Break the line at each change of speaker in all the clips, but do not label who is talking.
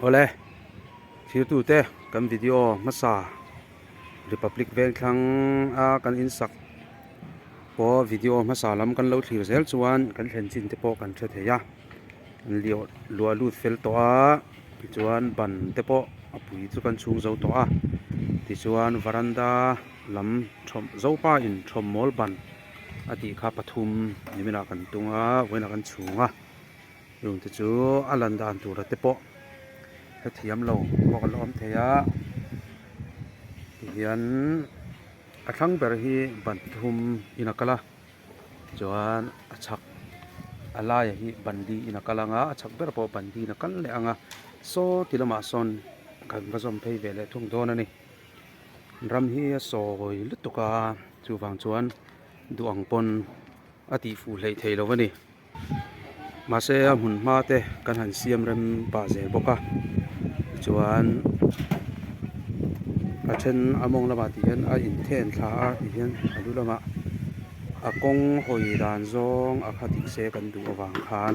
Awle, thirtute kan video hmasa Republic Vengthlang a kan insak pawh video hmasa lam kan lo thlir zel chuan kan thlen chin te pawh kan hre thei a, an liau luah lut fel tawh a tichuan ban te pawh a pui chu kan chhung zo tawh a tichuan varanda lam thawm zopa in thawm mawl ban a tih kha pathum niminah kan tung a vawiinah kan chhung a. Chung te chu a lan dan tura te pawh hrethiam lo pawh an la awm thei a tihian a thlang ber hi ban thum in a kal a chuan a chhak a laiah hi ban li in a kal ang a a chhak ber pawh ban li in a kal leh ang a saw ti lamah sawn kan va zawm phei ve leh thung dawn a ni ram hi a sawi lutuk a chuvang chuan duh ang pawn a tih fuh hleih theih loh a ni. Mahse a hmun hma te kan han siam rem pah zel bawk a tichuan a then a mawng lamah tih hian a inthen thla a tih hian a lu lamah a kawng hawi dan zawng a kha dik se kan duh avang khan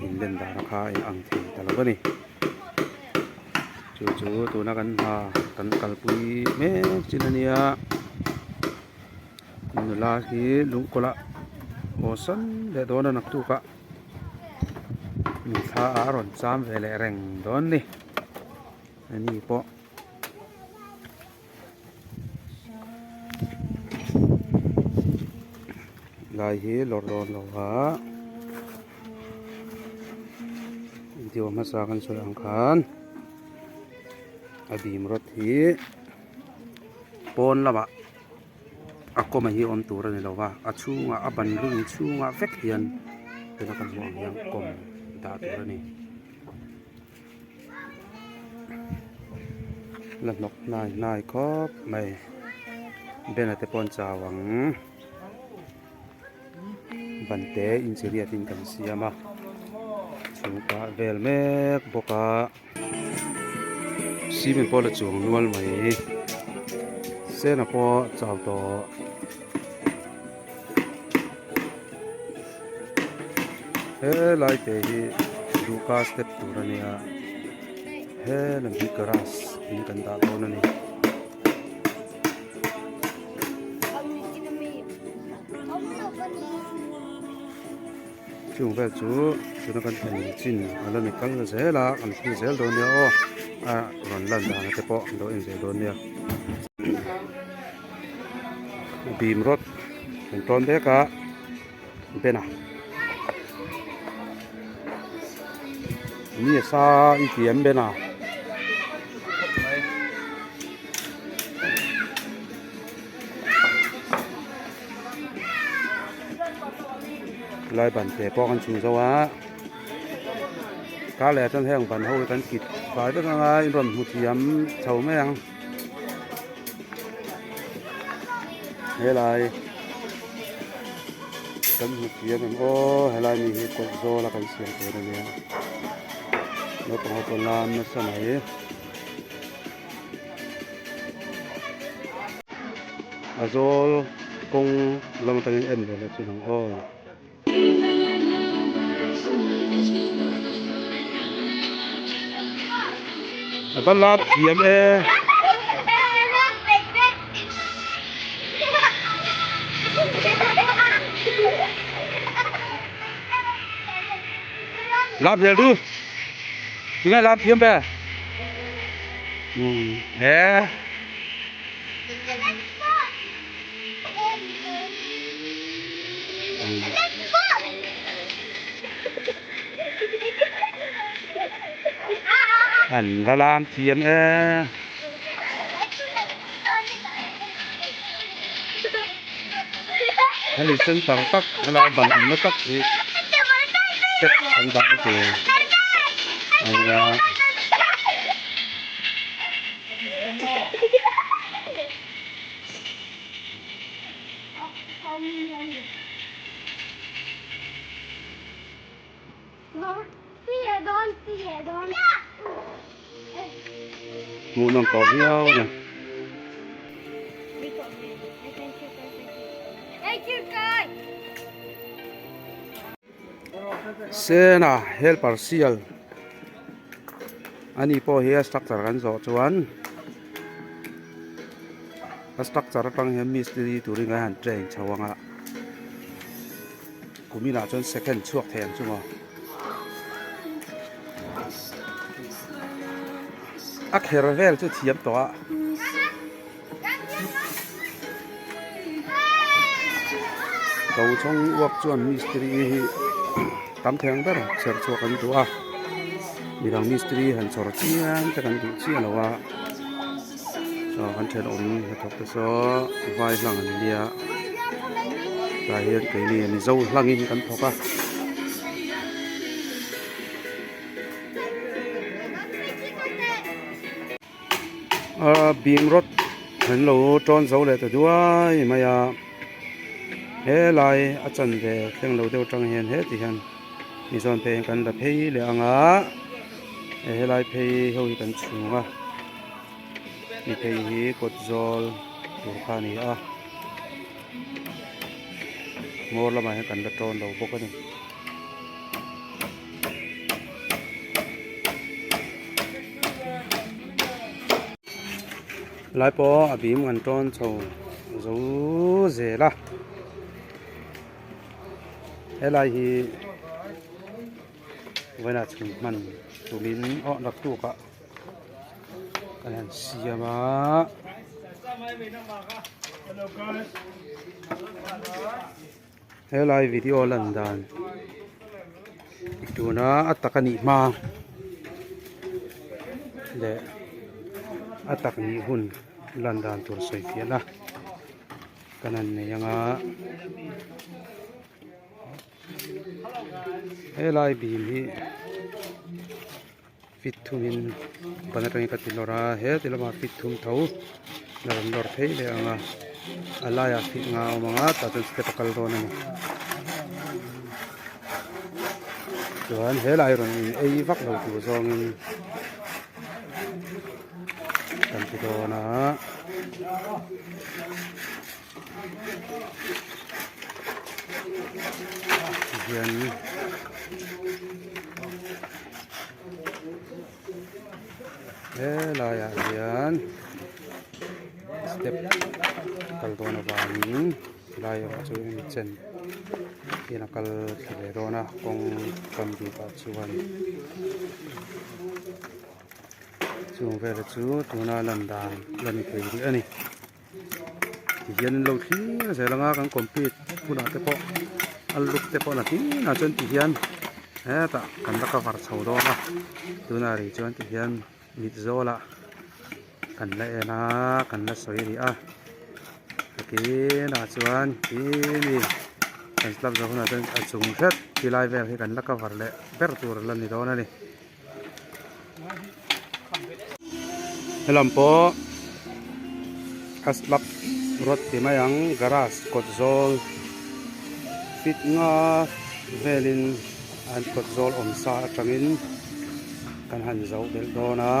inlen dan a kha a inang thei ta lo a ni. Chu chu tuna kan hna kan kalpui mek chin a nia. Nula hi lungkawlh ah haw san leh dawn a naktuk ah thla a rawn cham ve leh reng dawn a ni ani pawh. Lai hi lawr dawn lo a video hmasa kan sawi ang khan a bim rawt hi pawn lamah. A kawmah hi awm tur a ni lo va a chhungah a ban ring chhungah vek hian tuna kan hmuh ang hian kawm dah tur a ni la hnawk hnai hnai khawp mai bena te pawh an chau ang ban te inchi riat in kan siam a chhungkah vel mek bawk a. Cement pawh la chuang nual mai sena pawh chau tawh helai te hi duhka step tur a nia he lam hi garage in kan dah dawn a ni. Chung vel chu tuna kan thlen chin a la ni kal zel a kan thlir zel dawn nia aw a rawn lan dan te pawh an lo en zel dawn nia bim rawt kan tawn mek a bena mi a sa i ti em bena. Lai ban te pawh kan chhung zo a kar leh ah chuan heng ban ho hi kan kit fai vek ang a in rawn hmu thiam chho mai ang helai kan hmu thiam em aw helai mi hi kawt zawl a kan siam tur a nia naupang ho pawh lam nasa mai. A zawl kawng lam atangin en ve leh chu ang aw. A va lap thiam e. Lap zel du. Tinge lap thiam ve. Um e. An la lam thiam e. Hemi center tak helai ban awmna tak hi step an dah tur a nia. Hmuh nawm tawh viau a ni. Sena helper sial. Ani pawh hi a structure kan zawh chuan a structure atang hian mistiri turin kan han train chho ang a kuminah chuan second chhuak thei ang chu maw a kher vel chu thiam tawh a. Tochhawng uak chuan mistiri hi tam thei ang ber chher chhuak an duh a midang mistiri han chhawr chiam te kan duh chiah lo a aw kan thenawm hnathawk te saw vai hlang an nia tah hian keini mizo hlangin kan thawk a. A bim rawt an lo tawn zo leh ta duai mai a helai a chan ve thleng lo deuh atang hian heti hian mi zawn phei hian kan la phei leh ang a helai phei ho hi kan chhung a mi phei hi kawt zawl tur kha a ni a hmawr lamah hian kan la tawn lo bawk a ni. Lai pawh a bim an tawn chho zo zel a helai hi vawiinah chhun hman tumin aw naktuk ah kan han siam a. Helai video lan dan tuna a tak a nih hma leh a tak nih hun lan dan tur sawi fiahna kan han nei ang a helai bim hi fit thumin ban atangin ka ti lawr a he ti lamah fit thum tho la rawn lawr phei leh ang a a laiah fit nga a awm ang a tah chuan step a kal dawn a ni chuan helai rawn in ei vak lo tur zawngin kan ti dawn a. Tihian helaiah hian step kal dawn avangin helai erawh chu hemi chen hian a kal thla ve dawn a kawng kam bikah chuan chung velah chu tuna lan dan la ni thei rih a ni. Tihian an lo thlir zel anga kan complete hunah te pawh a look te pawh nakinah chuan tihian hetah kan la cover chho dawn a tunah rih chuan tihian mit zawlah kan la en a kan la sawi rih a nakinah chuan khi mi kan slab zawh hunah chuan a chung hret tilai vel hi kan la cover leh ber tur a la ni dawn a ni. Helam pawh a slab rawt ti mai ang garage kawt zawl fit nga velin an kawt zawl awm sa atangin kan han zoh belh dawn a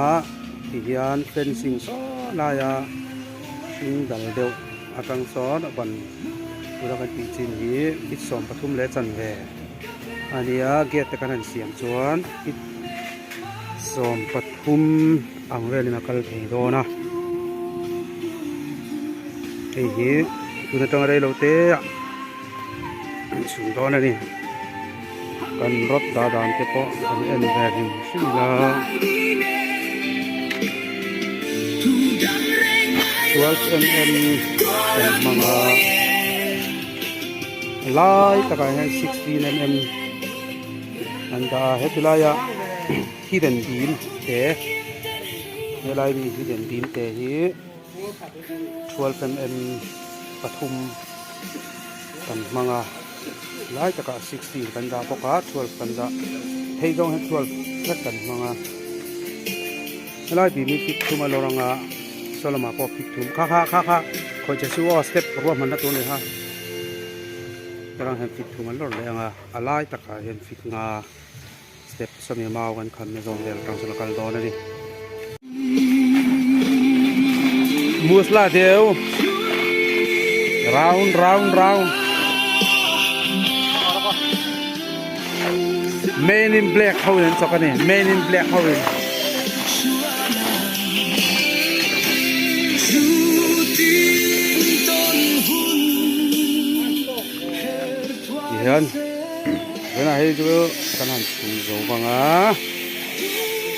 tihian fencing saw laia hring dal deuh atang sawn a ban tura kan tih chin hi fit 13 leh chanve. A nia gate te kan han siam chuan fit 13 ang velin a kal thei dawn a hei hi tun atanga rei lo te ah an chhung dawn a ni kan rawt dah dan te pawh kan en ve hrim hrim ila 12 mm kan hmang a. Lai takah hian 16 mm an dah a heti laia hidden beam te helai mi hidden beam te hi 12 mm pathum kan hmang a lai takah 16 kan dah bawk a 12 kan dah phei zawng hian 12 vek kan hmang a helai beam hi fit thum a lawr anga saw lamah pawh fit thum kha kha kha kha khawi che chu aw step ruahmanna tur a ni kha. Helang hian fit thum an lawr leh ang a a lai takah hian fit nga step sawmi mau kan khan na zawng vel atang chuan a kal dawn a ni. Musla deu round round round men in black ho in an chawk a ni men in black ho in. Tihian tunah hei chu kan han chhung zo vang a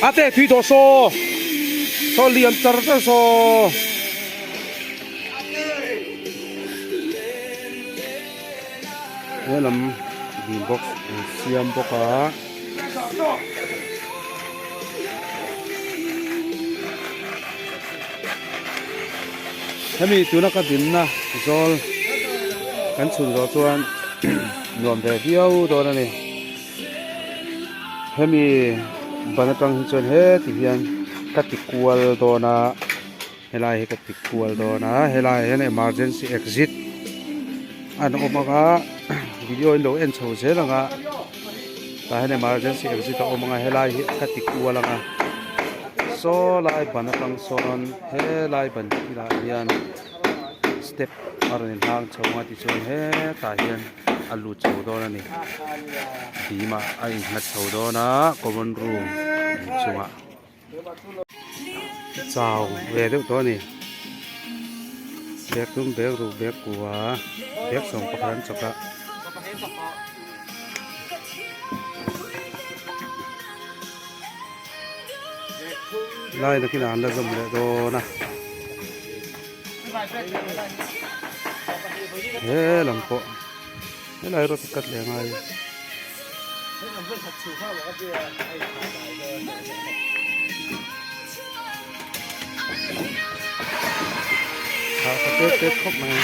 a te tui tawh saw saw lian char char saw. Helam dil box an siam bawk a. Hemi tuna ka dinna zawl kan chhun zawh chuan nuam ve viau dawn a ni. Hemi ban atang hi chuan heti hian ka ti kual dawn a. Helai hi ka ti kual dawn a helai ah hian emergency exit an awm ang a video in lo en chho zel ang a tah hian emergency exit a awm ang a helai hi ka ti kual ang a saw lai ban atang sawn helai ban bulah hian step a rawn inhlang chho ang a tichuan hetah hian a lut chho dawn a ni bim ah a innghat chho dawn a common room chungah. Chau ve deuh tawh a ni bag dum bag ruk bag kua bag sawm pakhat an chawk a. Lai nakinah an la zawm leh dawn a he lam pawh helai erawh chu cut leh a ngai. Thla tha tet tet khawp mai.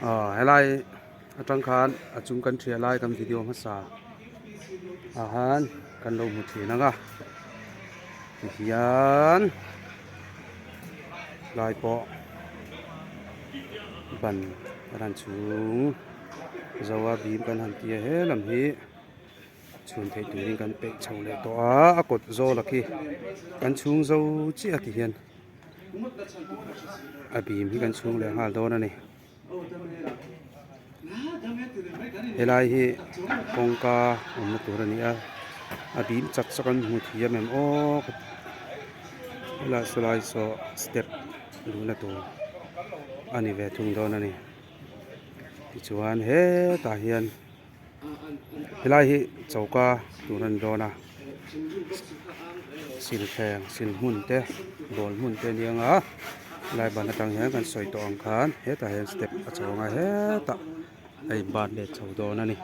Aw helai atang khan a chung kan thiah lai kan video hmasa ah han kan lo hmu thin ang a tihian lai pawh ban kan han chhung zo a bim kan han tia he lam hi. Chhun theih turin kan peih chho leh tawh a, a kawt zawla khi kan chhung zo chiah ti hian a bim hi kan chhung leh nghal dawn a ni. Helai hi kawngka awmna tur a ni a, a bim chak chak an hmu thiam em aw helai sawlai saw step luhna tur a ni ve thung dawn a ni. Tichuan hetah hian. Helai hi choka tur a ni dawn a silthleng sil hmun te dawl hmun te a ni ang a helai ban atang hian kan sawi tawh ang khan hetah hian step a chho ang a hetah a in ban let chho dawn a ni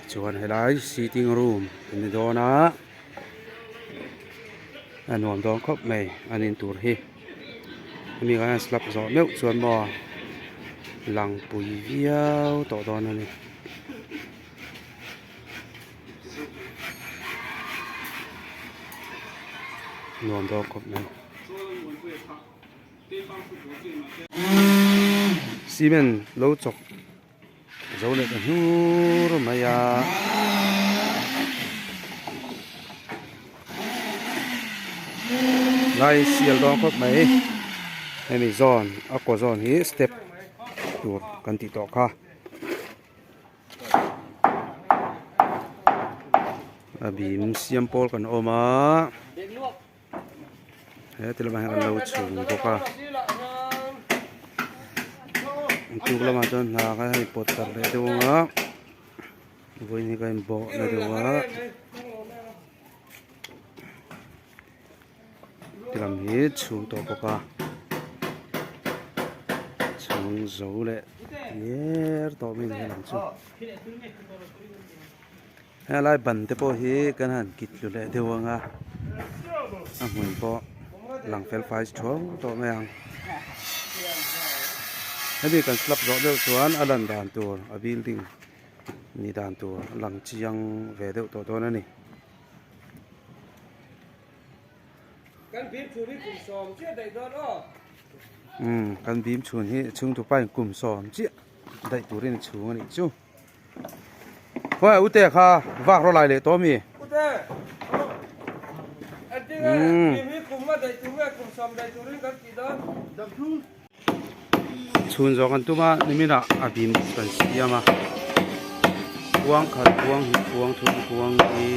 tichuan helai sitting room a ni dawn a a nuam dawn khawp mai an in tur hi. Hemi ah hian slab zawh meuh chuan maw lang pui viau tawh dawn a ni. Nuam dawn khawp mai. Cement lo chawk zo leh ta hnur mai a. Lai sial dawn khawp mai hemi zawn a kaw zawn hi step tur kan tih tawh kha a bim siam pawl kan awm a. He ti lamah hian an lo chhung bawk a tuk lamah chuan hna kha hei pawt darh leh deuh ang a vawiin hi ka inbawh na deuh a ti lam hi chhung tawh bawk a chhung. Lang zo leh diar tawh mai ni helam chu. Helai ban te pawh hi kan han kit tlu leh deuh ang a, a hmun pawh lang fel fai thuau tawh mai ang. Hemi kan slab zawh deuh chuan a lan dan tur a building ni dan tur a lang chiang ve deuh tawh dawn a ni. Umm kan bim chhun hi chhungtu pa in kum sawm chiah daih turin a chhung a nih chu. Khawi ute kha vak rawh lai leh tawh mi?
Ute Umm
Chhun zawh kan tum a niminah a bim kan siam a kuang khat kuang hnih kuang thum kuang li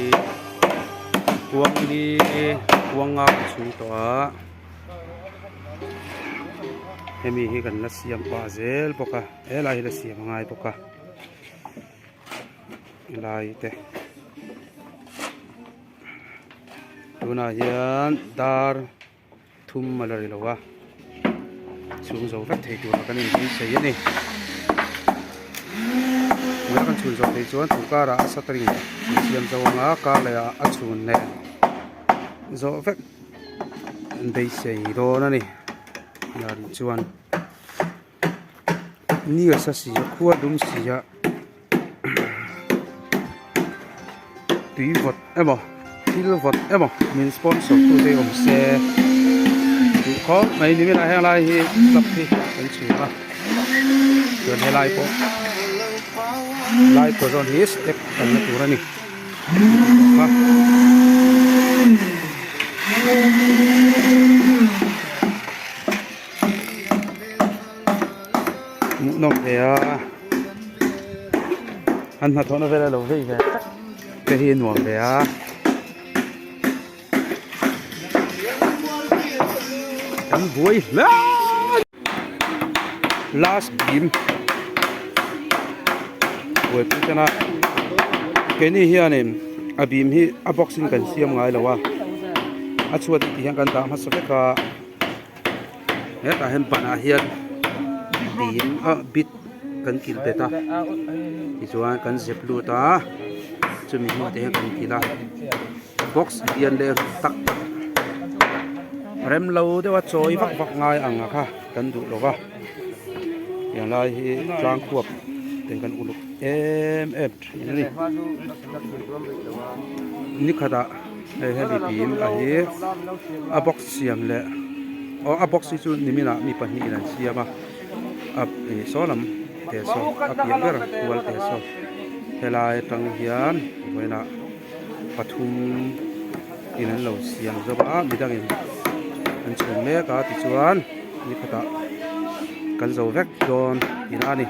kuang li kuang nga kan chhung tawh a. Hemi hi kan la siam pah zel bawk a helai hi la siam a ngai bawk a helai te tunah hian dar thum a la ri lo a chhung zo vek thei tura kan inbuaitsaih a ni tuna kan chhun zawh theih chuan chu karah a shuttering an siam zo ang a kar leh ah a chhun leh zawh vek an beisei dawn a ni dan chuan ni a sa si a khua dum si a tui vawt emaw thil vawt emaw min sponsor tu te awm se duh khawp mai ni minah heng lai hi club hi kan chhung a chuan helai pawh lai pawh zawn hi step kalna tur a ni. Hmuhnawm ve a an hnathawhna vel a lo vei ve tlat te hi a nuam ve a. Kan buai hle last bim buaipui tan a keini hianin a bim hi a box in kan siam ngai lo a a chhuat tih hian kan dah hmasa vek a hetah hian banah hian bim a bit kan kilh bet a tichuan kan zep lut a chumi hnuah te hian kan kilh a box lian leh tak tak rem lo deuh a chawi vak vak ngai ang a kha kan duh lo va tiang lai hi tlang khuap ten kan uluk em em thin a ni nikhatah hei hemi bim a hi a box siam leh aw a box hi chu niminah mi pahnihin an siam a a ih saw lam te saw a piah ber kual te saw helai atang hian vawiinah. pathum in an lo siam zawk a midangin an chhun mek a tichuan ni khatah kan zo vek dawn tihna a ni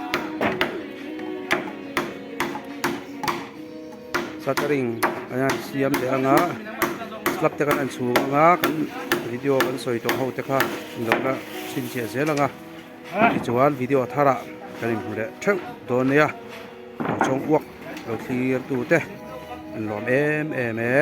shuttering an han siam leh anga slab te khan an chhung anga kan video kan sawi tawh ho te kha an lo la chhinchhiah zel anga tichuan video tharah kan inhmu leh theuh dawn nia. Chawng uak lo thlir tu te an lawm em em e.